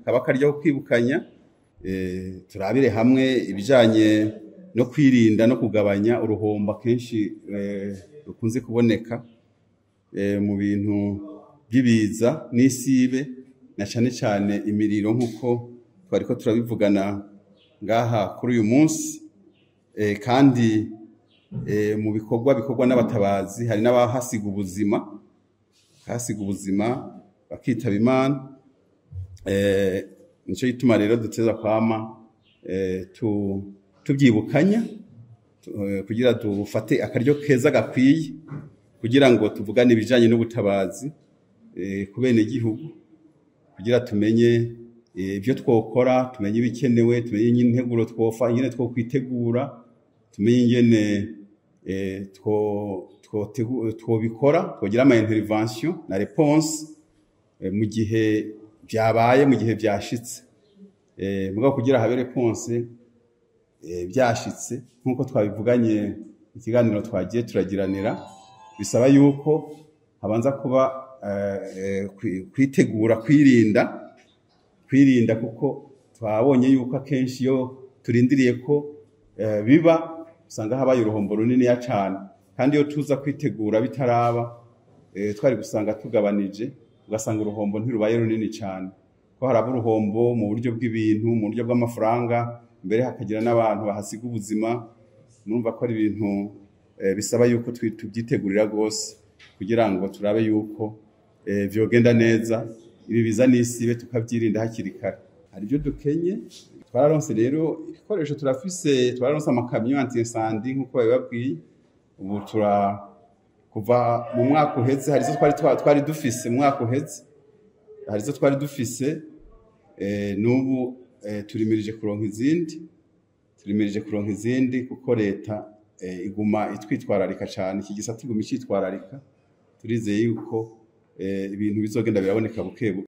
Kaba karyo kwibukanya, turabire hamwe ibijanye no kwirinda no kugabanya uruhombo kenshi rukunze kuboneka mu bintu by'ibiza n'isibe, na cane cane imiriro, nk'uko twariko turabivugana ngaha kuri uyu munsi. Kandi mu bikorwa bikorwa n'abatabazi hari n'abahasiga ubuzima, hasiga ubuzima bakitaba Imana. Nico gituma rero duteza kwama tubyibukanya kugira dufate akaryo keza gakwiye kugira ngo tuvugane ibijanye n'ubutabazi ku benegihugu, kugira tumenye ibyo twokora, tumenye ibikenewe, tumenye integuro twofa, ingene twokwitegura, tumenye ingene twobikora, twogira ama intervention na réponse mu gihe byabaye, mu gihe byashitse. Mugabo kugira habe réponse byashitse, nkuko twabivuganye ikiganiro twagiye turagiranira, bisaba yuko habanza kuba kwitegura, kwirinda, kuko twabonye yuko akenshi iyo turindiriye ko biba, usanga habaye uruhombo runini ya cane. Kandi iyo tuza kwitegura bitaraba, twari gusanga tugabanije, ugasanga uruhombo ntirubaye runini cane, ko haraba uruhombo mu buryo bw'ibintu, mu buryo bw'amafaranga, mbere hakagira n'abantu bahasiga ubuzima. Murumva ko ari ibintu bisaba yuko tubyitegurira rwose kugira ngo turabe yuko vyogenda neza, ibi biza n'isibe tukavyirinda hakiri kare. Hari ibyo dukenye. Twararonse rero ibikoresho, turafise, twararonse amakamyo anti-incendie nk'uko babibabwiye. Ubu tura kuva mu mwaka uheze hari izo twari dufise, mu mwaka uheze hari izo twari dufise, n'ubu turimirije kuronka izindi, turimirije kuronka izindi, kuko leta iguma itwitwararika cane, iki gisata iguma icitwararika. Turizeye yuko ibintu bizogenda biraboneka buke buke.